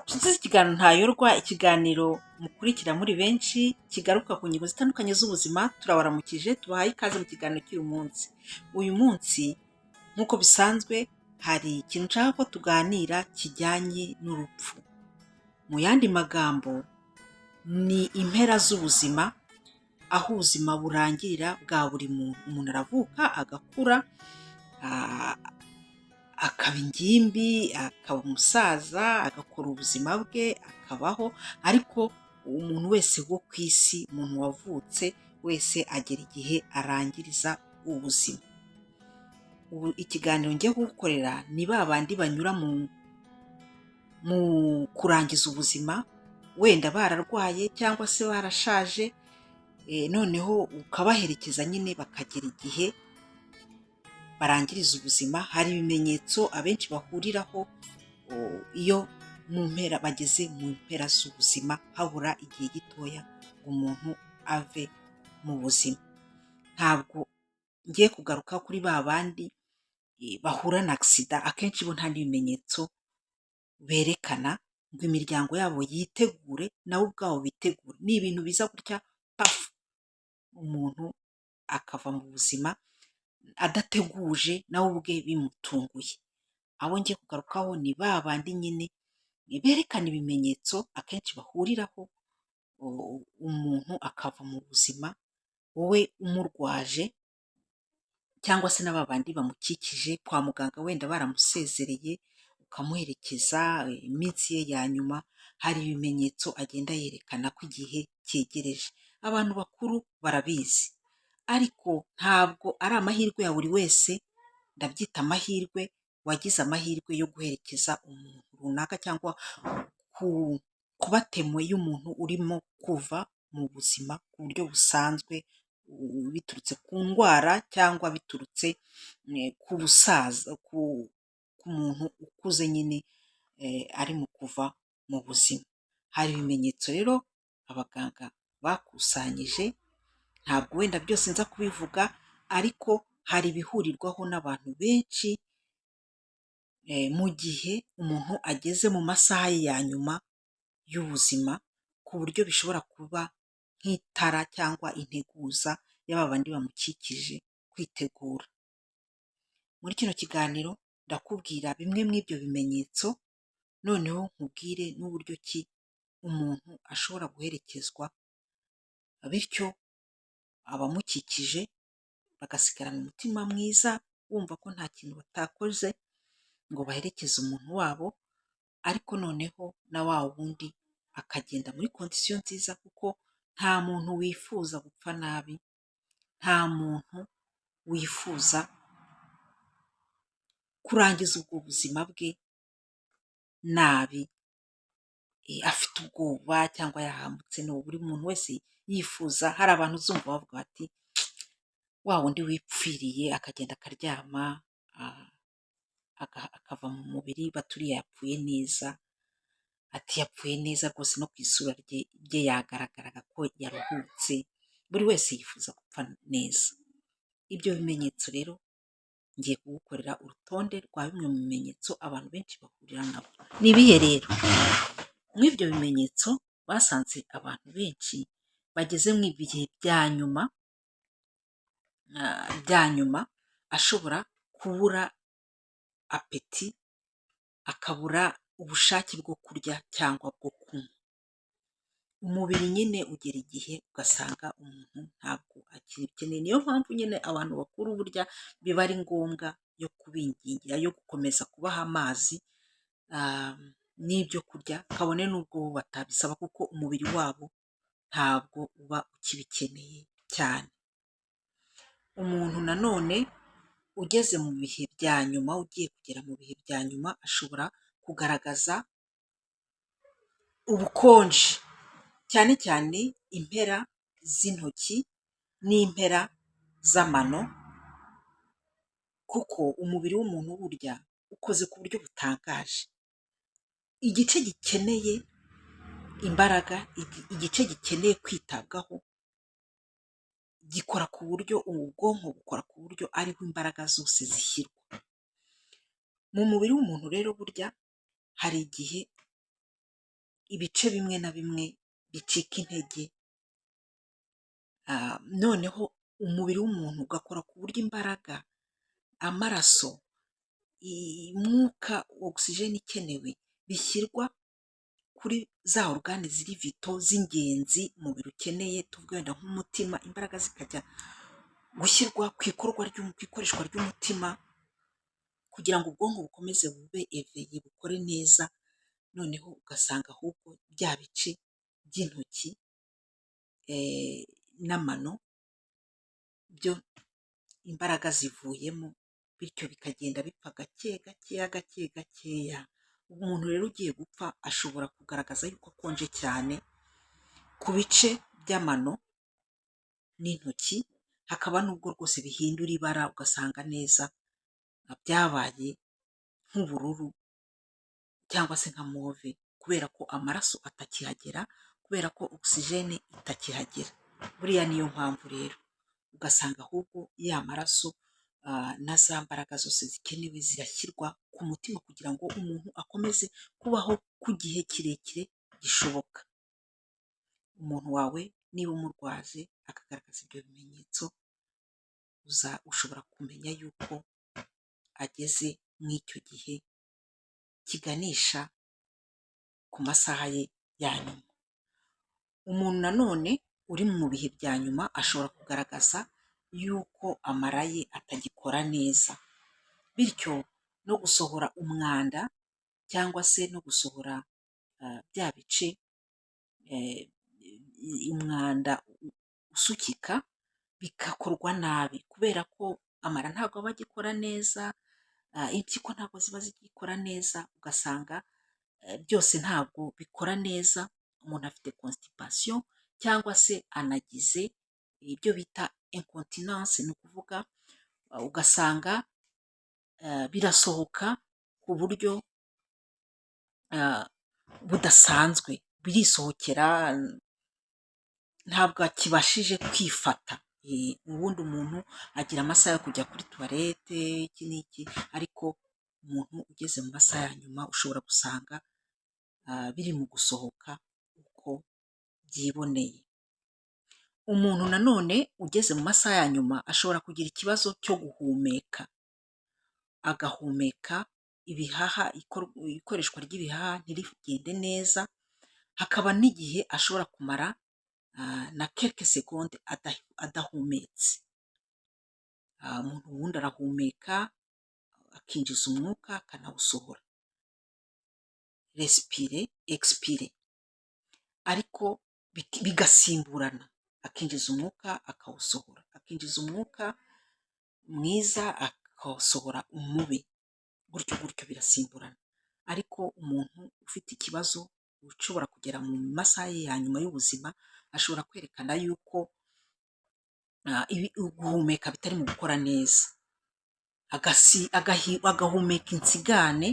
Inshuti z'ikiganiro Ntayorwa, ikiganiro mukurikira muri benshi kigaruka ku ngingo zitandukanye z'ubuzima, turabaramukije, tubahaye ikaze mu kiganiro cy'uyu munsi. Uyu munsi nk'uko bisanzwe hari ikintu nshaka ko tuganira kijyanye n'urupfu. Mu yandi magambo ni impera z'ubuzima, aho ubuzima burangirira bwa buri muntu. Umuntu aravuka, agakura, akaba ingimbi, akaba umusaza, agakora ubuzima bwe, akabaho, ariko umuntu wese wo ku isi, umuntu wavutse wese agera igihe arangiriza ubuzima. Ubu ikiganiro ngiye kugukorera ni ba bandi banyura mu kurangiza ubuzima, wenda bararwaye cyangwa se barashaje, noneho ukabaherekeza nyine bakagera igihe barangiriza ubuzima. Hari ibimenyetso abenshi bahuriraho iyo mu mpera bageze mu mpera z'ubuzima, habura igihe gitoya ngo umuntu ave mu buzima. Ntabwo ngiye kugaruka kuri ba bandi bahura na accident, akenshi bo nta n'ibimenyetso berekana ngo imiryango yabo yitegure, nabo ubwabo bitegure. Ni ibintu biza gutya pafu, umuntu akava mu buzima adateguje, nawe ubwe bimutunguye. Abo ngiye kugarukaho ni ba bandi nyine berekana ibimenyetso akenshi bahuriraho, umuntu akava mu buzima, wowe umurwaje cyangwa se na ba bandi bamukikije kwa muganga wenda baramusezereye, ukamuherekeza iminsi ye ya nyuma, hari ibimenyetso agenda yerekana ko igihe cyegereje. Abantu bakuru barabizi, ariko ntabwo ari amahirwe ya buri wese, ndabyita amahirwe, wagize amahirwe yo guherekeza umuntu runaka cyangwa kuba témoin y'umuntu urimo kuva mu buzima ku buryo busanzwe, biturutse ku ndwara cyangwa biturutse ku busaza, ku muntu ukuze nyine ari mu kuva mu buzima. Hari ibimenyetso rero abaganga bakusanyije, ntabwo wenda byose nza kubivuga, ariko hari ibihurirwaho n'abantu benshi mu gihe umuntu ageze mu masaha ye ya nyuma y'ubuzima, ku buryo bishobora kuba nk'itara cyangwa integuza ya ba bandi bamukikije kwitegura. Muri kino kiganiro ndakubwira bimwe muri ibyo bimenyetso, noneho nkubwire n'uburyo ki umuntu ashobora guherekezwa, bityo abamukikije bagasigarana umutima mwiza, bumva ko nta kintu batakoze ngo baherekeze umuntu wabo, ariko noneho na wa wundi akagenda muri condition nziza, kuko nta muntu wifuza gupfa nabi, nta muntu wifuza kurangiza ubwo buzima bwe nabi, afite ubwoba cyangwa yahambutse. No buri muntu wese yifuza, hari abantu uzumva bavuga bati: "Wa wundi wipfiriye akagenda akaryama akava mu mubiri, bati uriya yapfuye neza", ati: "Yapfuye neza rwose, no ku isura rye yagaragaraga ko yaruhutse." Buri wese yifuza gupfa neza. Ibyo bimenyetso rero, ngiye kugukorera urutonde rwa bimwe mu bimenyetso abantu benshi bahurira nabo. Ni ibihe rero? Muri ibyo bimenyetso basanze abantu benshi bageze mu bihe bya nyuma ashobora kubura appétit, akabura ubushake bwo kurya cyangwa bwo kunywa. Umubiri nyine ugera igihe ugasanga umuntu ntabwo akibikeneye. Niyo mpamvu nyine abantu bakuru burya biba ari ngombwa yo kubingingira, yo gukomeza kubaha amazi n'ibyo kurya, kabone n'ubwo bo batabisaba, kuko umubiri wabo ntabwo uba ukibikeneye cyane. Umuntu nanone ugeze mu bihe bya nyuma, ugiye kugera mu bihe bya nyuma, ashobora kugaragaza ubukonje, cyane cyane impera z'intoki n'impera z'amano, kuko umubiri w'umuntu burya ukoze ku buryo butangaje. Igice gikeneye imbaraga, igice gikeneye kwitabwaho, gikora ku buryo ubwonko bukora ku buryo ariho imbaraga zose zishyirwa. Mu mubiri w'umuntu rero burya hari igihe ibice bimwe na bimwe bicika intege, noneho umubiri w'umuntu ugakora ku buryo imbaraga, amaraso, umwuka, oxygène ikenewe bishyirwa kuri za organes ziri vitaux z'ingenzi umubiri ukeneye, tuvuge wenda nk'umutima, imbaraga zikajya gushyirwa ku ikoreshwa ry'umutima kugira ngo ubwonko bukomeze bube éveillé, bukore neza. Noneho ugasanga ahubwo bya bice by'intoki n'amano byo imbaraga zivuyemo, bityo bikagenda bipfa gake gakeya, gake gakeya. Umuntu rero ugiye gupfa ashobora kugaragaza yuko akonje cyane ku bice by'amano n'intoki, hakaba n'ubwo rwose bihindura ibara, ugasanga neza byabaye nk'ubururu cyangwa se nka mauve, kubera ko amaraso atakihagera, kubera ko oxygène itakihagera. Buriya niyo mpamvu rero ugasanga ahubwo ya maraso na za mbaraga zose zikenewe zirashyirwa ku mutima kugira ngo umuntu akomeze kubaho ku gihe kirekire gishoboka. Umuntu wawe niba umurwaje akagaragaza ibyo bimenyetso, ushobora kumenya yuko ageze muri icyo gihe kiganisha ku masaha ye ya nyuma. Umuntu nanone uri mu bihe bya nyuma ashobora kugaragaza yuko amara ye atagikora neza, bityo no gusohora umwanda cyangwa se no gusohora bya bice umwanda usukika bigakorwa nabi, kubera ko amara ntabwo aba agikora neza, impyiko ntabwo ziba zigikora neza, ugasanga byose ntabwo bikora neza, umuntu afite constipation cyangwa se anagize ibyo bita incontinence, ni ukuvuga ugasanga birasohoka ku buryo budasanzwe, birisohokera, ntabwo akibashije kwifata. Ubundi umuntu agira amasaha yo kujya kuri toilette iki n'iki, ariko umuntu ugeze mu masaha ya nyuma ushobora gusanga biri mu gusohoka uko byiboneye. Umuntu nanone ugeze mu masaha ya nyuma ashobora kugira ikibazo cyo guhumeka, agahumeka ibihaha, ikoreshwa ry'ibihaha ntirigende neza, hakaba n'igihe ashobora kumara na quelques secondes adahumetse. Umuntu ubundi arahumeka, akinjiza umwuka akanawusohora, respirer, expirer, ariko bigasimburana, akinjiza umwuka akawusohora, akinjiza umwuka mwiza akawusohora umubi, gutyo gutyo birasimburana. Ariko umuntu ufite ikibazo ushobora kugera mu masaha ye ya nyuma y'ubuzima ashobora kwerekana yuko guhumeka bitari mu gukora neza, agahumeka insigane,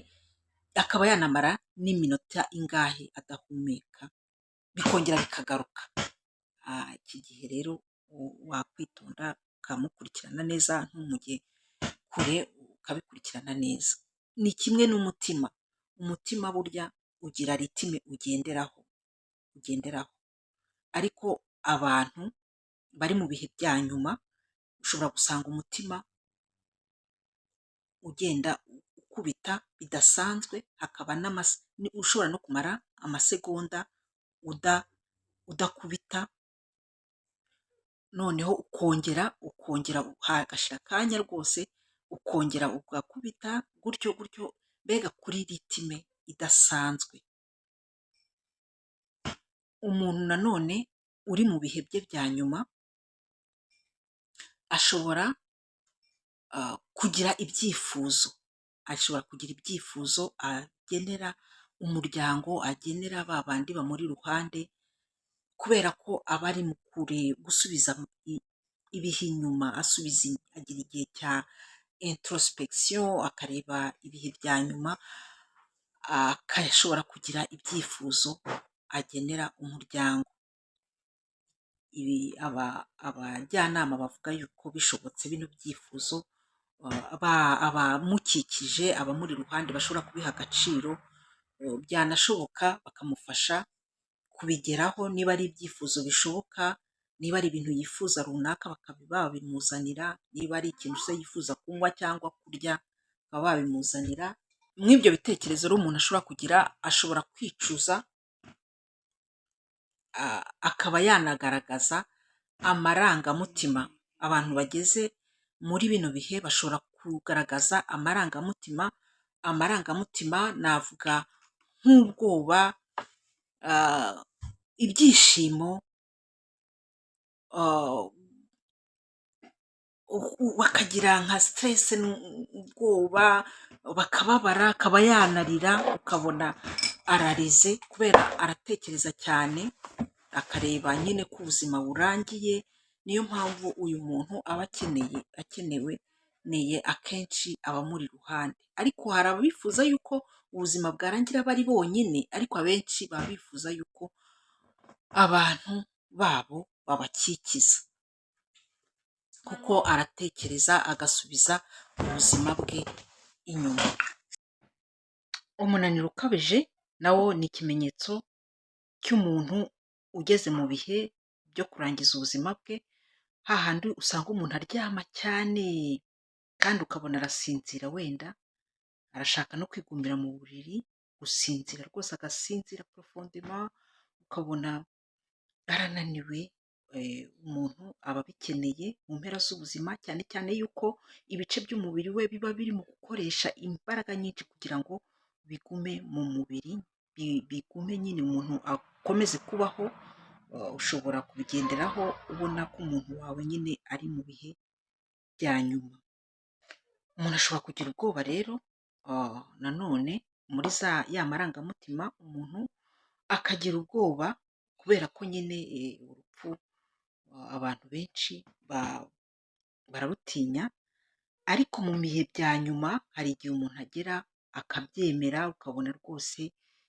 akaba yanamara n'iminota ingahe adahumeka, bikongera bikagaruka. Iki gihe rero wakwitonda ukamukurikirana neza, ntumujye kure, ukabikurikirana neza. Ni kimwe n'umutima, umutima burya ugira rythme ugenderaho, ariko abantu bari mu bihe bya nyuma ushobora gusanga umutima ugenda ukubita bidasanzwe, hakaba ushobora no kumara amasegonda udakubita, noneho ukongera hagashira akanya rwose ukongera ugakubita gutyo gutyo, mbega kuri rythme idasanzwe. Umuntu nanone uri mu bihe bye bya nyuma ashobora kugira ibyifuzo, ashobora kugira ibyifuzo agenera umuryango, agenera ba bandi bamuri iruhande, kubera ko aba ari mu gusubiza ibihe inyuma, asubiza, agira igihe cya introspection, akareba ibihe bya nyuma, akashobora kugira ibyifuzo agenera umuryango. Ibi abajyanama bavuga yuko bishobotse bino byifuzo abamukikije, abamuri iruhande bashobora kubiha agaciro. Byanashoboka bakamufasha kubigeraho, niba ari ibyifuzo bishoboka, niba ari ibintu yifuza runaka bakaba babimuzanira, niba ari ikintu se yifuza kunywa cyangwa kurya bakaba babimuzanira. Muri ibyo bitekerezo rero umuntu ashobora kugira, ashobora kwicuza, akaba yanagaragaza amarangamutima. Abantu bageze muri bino bihe bashobora kugaragaza amarangamutima, amarangamutima navuga nk'ubwoba, ibyishimo, bakagira nka stress, ubwoba, bakababara, akaba yanarira, ukabona ararize kubera aratekereza cyane, akareba nyine ko ubuzima burangiye. Niyo mpamvu uyu muntu aba akeneye akenewe neye akenshi abamuri iruhande, ariko hari abifuza yuko ubuzima bwarangira bari bonyine, ariko abenshi baba bifuza yuko abantu babo babakikiza, kuko aratekereza agasubiza ubuzima bwe inyuma. Umunaniro ukabije nawo ni ikimenyetso cy'umuntu ugeze mu bihe byo kurangiza ubuzima bwe, hahandi usanga umuntu aryama cyane kandi ukabona arasinzira, wenda arashaka no kwigumira mu buriri, gusinzira rwose agasinzira profondément, ukabona arananiwe. Umuntu aba abikeneye mu mpera z'ubuzima, cyane cyane yuko ibice by'umubiri we biba biri mu gukoresha imbaraga nyinshi kugira ngo bigume mu mubiri, bigume nyine umuntu akomeze kubaho. Ushobora kubigenderaho ubona ko umuntu wawe nyine ari mu bihe bya nyuma. Umuntu ashobora kugira ubwoba rero nanone muri za ya marangamutima, umuntu akagira ubwoba kubera ko nyine urupfu abantu benshi bararutinya, ariko mu bihe bya nyuma hari igihe umuntu agera akabyemera, ukabona rwose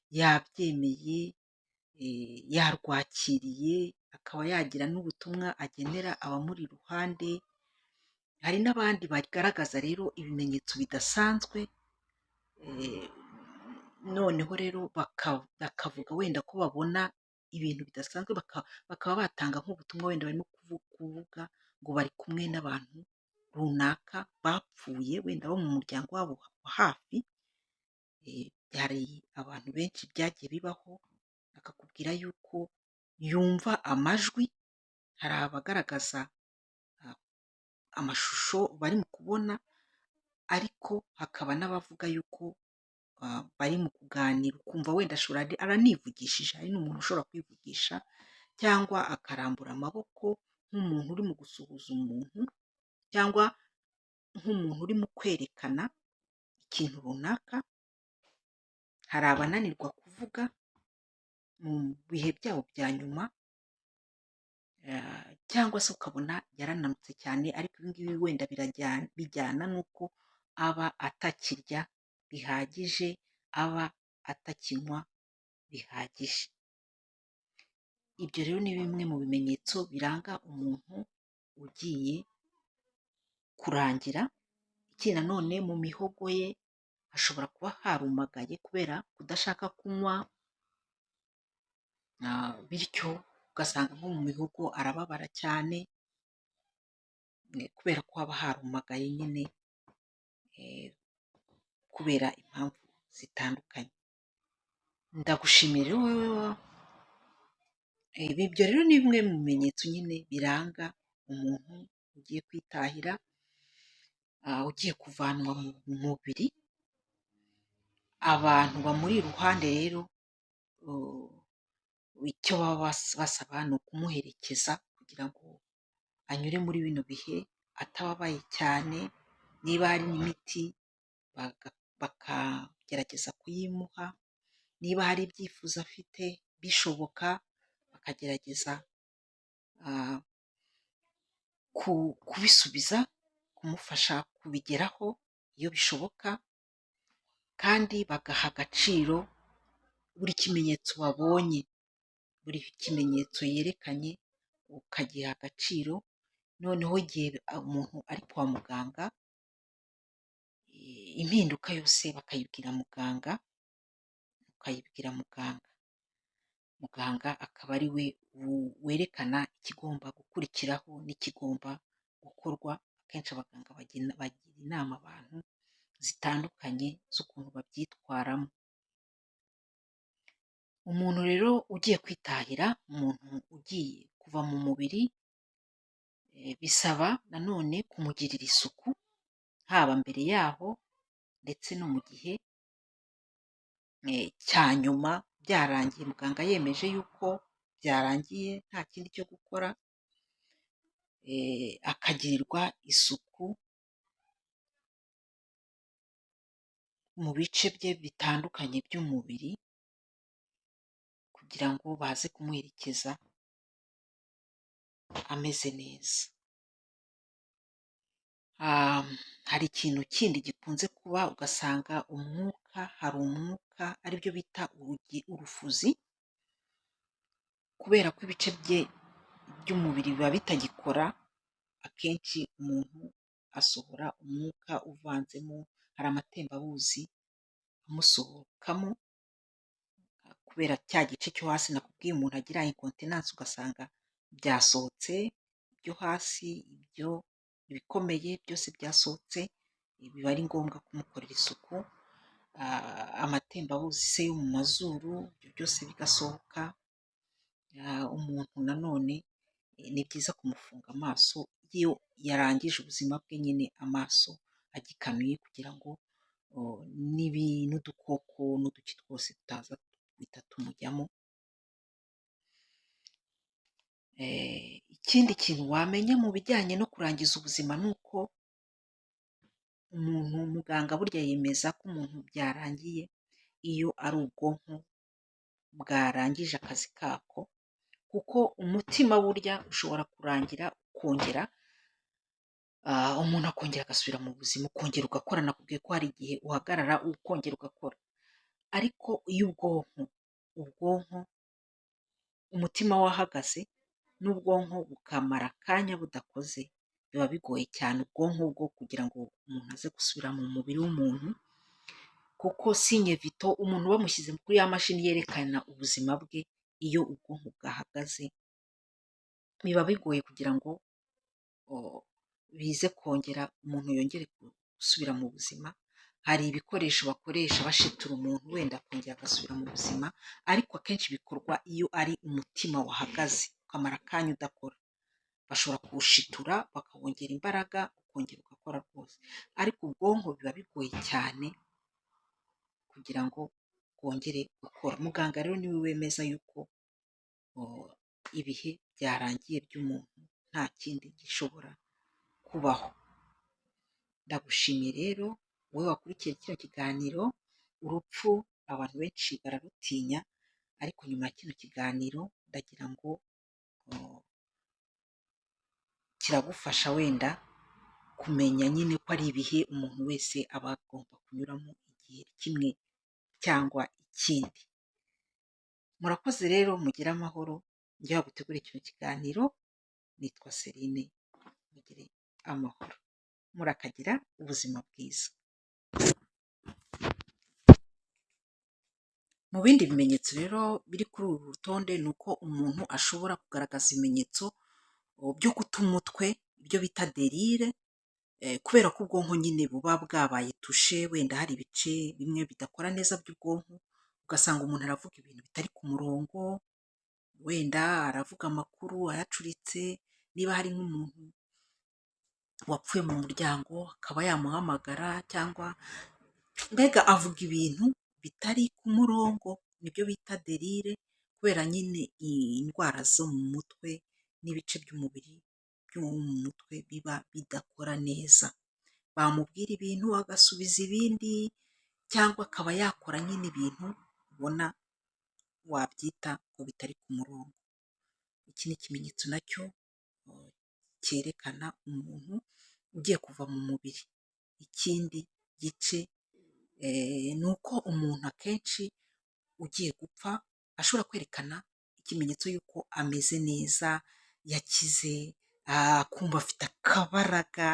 yabyemeye, yarwakiriye, akaba yagira n'ubutumwa agenera abamuri iruhande. Hari n'abandi bagaragaza rero ibimenyetso bidasanzwe, noneho rero bakavuga wenda ko babona ibintu bidasanzwe, bakaba batanga nk'ubutumwa, wenda barimo kuvuga ngo bari kumwe n'abantu runaka bapfuye, wenda bo mu muryango wabo wa hafi. Hari abantu benshi byagiye bibaho, akakubwira yuko yumva amajwi. Hari abagaragaza amashusho bari mu kubona, ariko hakaba n'abavuga yuko bari mu kuganira, ukumva wenda ashobora aranivugishije. Hari n'umuntu ushobora kwivugisha cyangwa akarambura amaboko nk'umuntu uri mu gusuhuza umuntu, cyangwa nk'umuntu urimo kwerekana ikintu runaka. Hari abananirwa kuvuga mu bihe byabo bya nyuma, cyangwa se ukabona yarananutse cyane, ariko ibi ngibi wenda bijyana n'uko aba atakirya bihagije, aba atakinywa bihagije. Ibyo rero ni bimwe mu bimenyetso biranga umuntu ugiye kurangira. Ikindi nanone, mu mihogo ye hashobora kuba harumagaye kubera kudashaka kunywa, bityo ugasanga nko mu mihogo arababara cyane kubera ko haba harumagaye nyine kubera impamvu zitandukanye. Ndagushimiye rero wowe. Ibyo rero ni bimwe mu bimenyetso nyine biranga umuntu ugiye kwitahira, ugiye kuvanwa mu mubiri. Abantu bamuri iruhande rero, icyo baba basaba ni ukumuherekeza kugira ngo anyure muri bino bihe atababaye cyane, niba hari n'imiti bakagerageza kuyimuha, niba hari ibyifuzo afite bishoboka bakagerageza kubisubiza, kumufasha kubigeraho iyo bishoboka, kandi bagaha agaciro buri kimenyetso babonye, buri kimenyetso yerekanye ukagiha agaciro. Noneho igihe umuntu ari kwa muganga, impinduka yose bakayibwira muganga. ukayibwira muganga. Muganga akaba ari we werekana ikigomba gukurikiraho n'ikigomba gukorwa. Akenshi abaganga bagira inama abantu zitandukanye z'ukuntu babyitwaramo. Umuntu rero ugiye kwitahira, umuntu ugiye kuva mu mubiri, bisaba nanone kumugirira isuku, haba mbere yaho ndetse no mu gihe cya nyuma byarangiye, muganga yemeje yuko byarangiye nta kindi cyo gukora, akagirirwa isuku mu bice bye bitandukanye by'umubiri, kugira ngo baze kumuherekeza ameze neza. Hari ikintu kindi gikunze kuba, ugasanga umwuka, hari umwuka aribyo bita urufuzi, kubera ko ibice bye by'umubiri biba bitagikora, akenshi umuntu asohora umwuka uvanzemo, hari amatembabuzi amusohokamo, kubera cya gice cyo hasi nakubwiye umuntu agira incontinence, ugasanga byasohotse, ibyo hasi, ibyo ibikomeye byose byasohotse, biba ari ngombwa kumukorera isuku, amatembabuzi se yo mu mazuru, ibyo byose bigasohoka. Umuntu nanone ni byiza kumufunga amaso iyo yarangije ubuzima bwe nyine, amaso agikanuye, kugira ngo n'udukoko n'uduki twose tutaza guhita tumujyamo. Ikindi kintu wamenya mu bijyanye no kurangiza ubuzima ni uko umuntu, muganga burya yemeza ko umuntu byarangiye iyo ari ubwonko bwarangije akazi kako, kuko umutima burya ushobora kurangira ukongera, umuntu akongera agasubira mu buzima, ukongera ugakora. Nakubwiye ko hari igihe uhagarara ukongera ugakora, ariko iyo ubwonko umutima wahagaze n'ubwonko bukamara akanya budakoze, biba bigoye cyane ubwonko bwo kugira ngo umuntu aze gusubira mu mubiri w'umuntu, kuko sinye vito umuntu bamushyize kuri ya mashini yerekana ubuzima bwe, iyo ubwonko bwahagaze biba bigoye kugira ngo bize kongera umuntu yongere gusubira mu buzima. Hari ibikoresho bakoresha bashitura umuntu wenda akongera agasubira mu buzima, ariko akenshi bikorwa iyo ari umutima wahagaze ukamara akanya udakora. Bashobora kuwushitura bakawongera imbaraga, ukongera ugakora rwose, ariko ubwonko biba bigoye cyane kugira ngo bwongere gukora. Muganga rero niwe wemeza yuko ibihe byarangiye by'umuntu, nta kindi gishobora kubaho. Ndagushimiye rero wowe wakurikiye kino kiganiro. Urupfu abantu benshi bararutinya, ariko nyuma ya kino kiganiro ndagira ngo kiragufasha wenda kumenya nyine ko ari ibihe umuntu wese aba agomba kunyuramo igihe kimwe cyangwa ikindi. Murakoze rero, mugire amahoro. Njye waguteguriye kino kiganiro nitwa Celine, mugire amahoro, murakagira ubuzima bwiza. Mu bindi bimenyetso rero biri kuri uru rutonde ni uko umuntu ashobora kugaragaza ibimenyetso byo guta umutwe, ibyo bita délire, kubera ko ubwonko nyine buba bwabaye touché, wenda hari ibice bimwe bidakora neza by'ubwonko, ugasanga umuntu aravuga ibintu bitari ku murongo, wenda aravuga amakuru ayacuritse, niba hari nk'umuntu wapfuye mu muryango akaba yamuhamagara, cyangwa mbega avuga ibintu bitari ku murongo, nibyo bita délire, kubera nyine indwara zo mu mutwe n'ibice by'umubiri byo mu mutwe biba bidakora neza. Bamubwira ibintu agasubiza ibindi, cyangwa akaba yakora nyine ibintu ubona wabyita ngo bitari ku murongo. Iki ni ikimenyetso nacyo cyerekana umuntu ugiye kuva mu mubiri. Ikindi gice ni uko umuntu akenshi ugiye gupfa ashobora kwerekana ikimenyetso y'uko ameze neza, yakize, akumva afite akabaraga.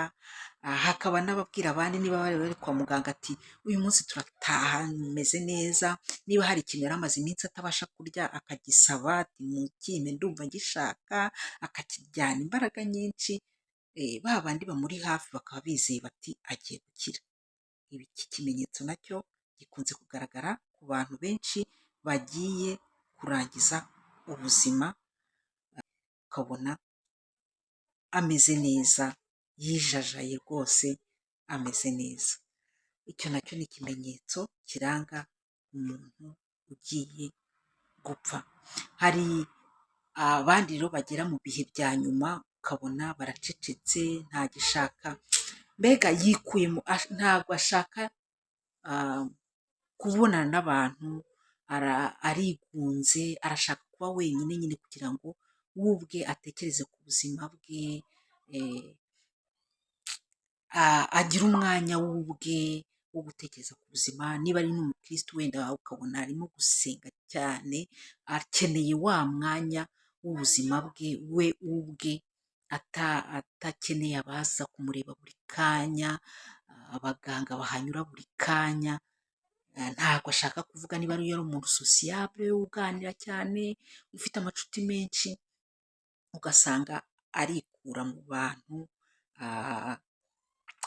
Hakaba n'ababwira abandi niba bari bari kwa muganga ati uyu munsi turataha meze neza, niba hari ikintu yari amaze iminsi atabasha kurya akagisaba ati mukimpe ndumva ngishaka, akakiryana imbaraga nyinshi, ba bandi bamuri hafi bakaba bizeye bati agiye gukira. Iki kimenyetso nacyo gikunze kugaragara ku bantu benshi bagiye kurangiza ubuzima, ukabona ameze neza, yijajaye rwose ameze neza. Icyo nacyo ni ikimenyetso kiranga umuntu ugiye gupfa. Hari abandi rero bagera mu bihe bya nyuma ukabona baracecetse, ntagishaka, mbega yikuyemo, ntabwo ashaka kubonana n'abantu, arigunze, arashaka kuba wenyine nyine kugira ngo we ubwe atekereze ku buzima bwe, agire umwanya we ubwe wo gutekereza ku buzima. Niba ari n'umukirisitu wenda ukabona arimo gusenga cyane, akeneye wa mwanya w'ubuzima bwe we ubwe, atakeneye abaza kumureba buri kanya, abaganga bahanyura buri kanya, ntabwo ashaka kuvuga. Niba ari umuntu sociable uganira cyane, ufite amacuti menshi, ugasanga arikura mu bantu,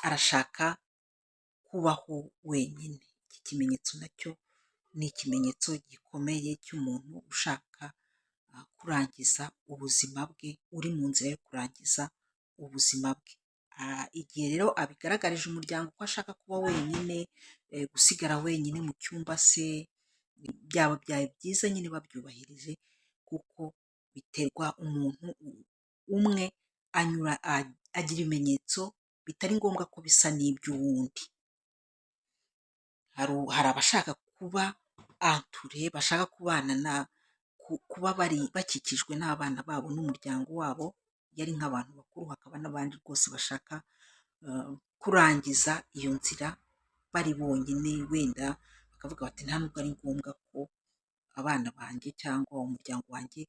arashaka kubaho wenyine. Iki kimenyetso nacyo ni ikimenyetso gikomeye cy'umuntu ushaka kurangiza ubuzima bwe, uri mu nzira yo kurangiza ubuzima bwe. Igihe rero abigaragarije umuryango ko ashaka kuba wenyine, gusigara wenyine mu cyumba se, byaba byaba byiza nyine babyubahirije, kuko biterwa umuntu umwe anyura agira ibimenyetso bitari ngombwa ko bisa n'iby'uwundi. Hari abashaka kuba entouré, bashaka kubana na kuba bari bakikijwe n'abana babo n'umuryango wabo, iyo ari nk'abantu bakuru, hakaba n'abandi rwose bashaka kurangiza iyo nzira bari bonyine, wenda bakavuga bati nta nubwo ari ngombwa ko abana banjye cyangwa umuryango wanjye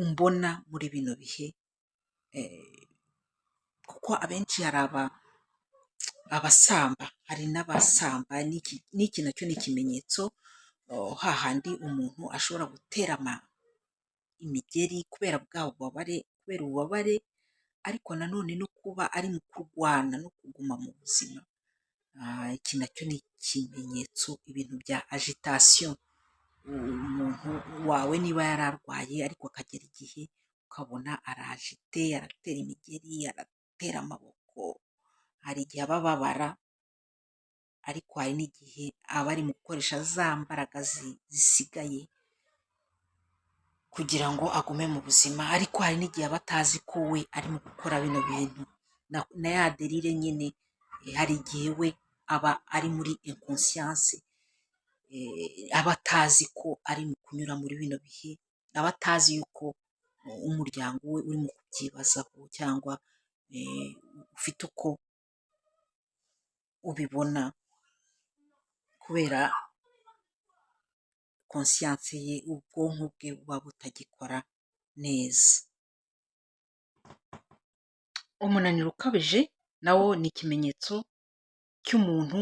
umbona muri bino bihe, kuko abenshi hari abasamba, hari n'abasamba. N'iki nacyo ni ikimenyetso, hahandi umuntu ashobora gutera imigeri kubera bwa bubabare, kubera ububabare, ariko nanone no kuba ari mu kurwana no kuguma mu buzima. Iki nacyo ni ikimenyetso, ibintu bya agitation. Umuntu wawe niba yari arwaye ariko akagera igihe ukabona aragite, aratera imigeri, aratera amaboko, hari igihe aba ababara, ariko hari n'igihe aba ari mu gukoresha za mbaraga zisigaye kugira ngo agume mu buzima, ariko hari n'igihe aba atazi ko we arimo gukora bino bintu, na ya délire nyine, hari igihe we aba ari muri inconscience, aba atazi ko ari mu kunyura muri bino bihe, aba atazi yuko umuryango we urimo kubyibazaho cyangwa ufite uko ubibona, kubera conscience ye, ubwonko bwe buba butagikora neza. Umunaniro ukabije nawo ni ikimenyetso cy'umuntu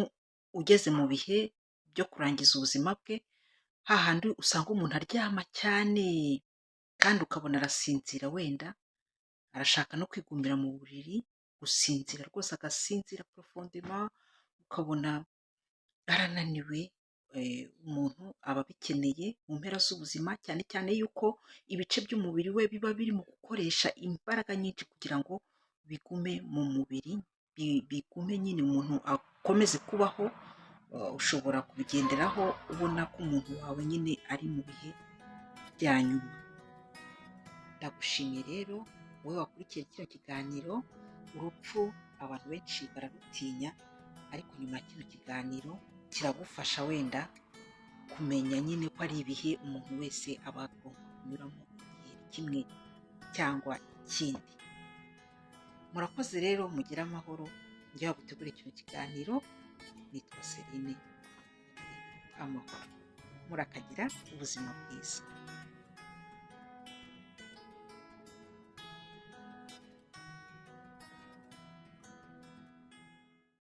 ugeze mu bihe byo kurangiza ubuzima bwe, hahandi usanga umuntu aryama cyane kandi ukabona arasinzira, wenda arashaka no kwigumira mu buriri, gusinzira rwose agasinzira profondément, ukabona arananiwe. Umuntu aba abikeneye mu mpera z'ubuzima, cyane cyane yuko ibice by'umubiri we biba biri mu gukoresha imbaraga nyinshi kugira ngo bigume mu mubiri, bigume nyine umuntu akomeze kubaho. Ushobora kubigenderaho ubona ko umuntu wawe nyine ari mu bihe bya nyuma. Ndagushimiye rero wowe wakurikiye kino kiganiro. Urupfu abantu benshi bararutinya, ariko nyuma ya kino kiganiro kiragufasha wenda kumenya nyine ko ari ibihe umuntu wese aba agomba kunyuramo igihe kimwe cyangwa ikindi. Murakoze rero, mugire amahoro. Njye wagutegura kino kiganiro nitwa Celine Amahoro. Murakagira ubuzima bwiza.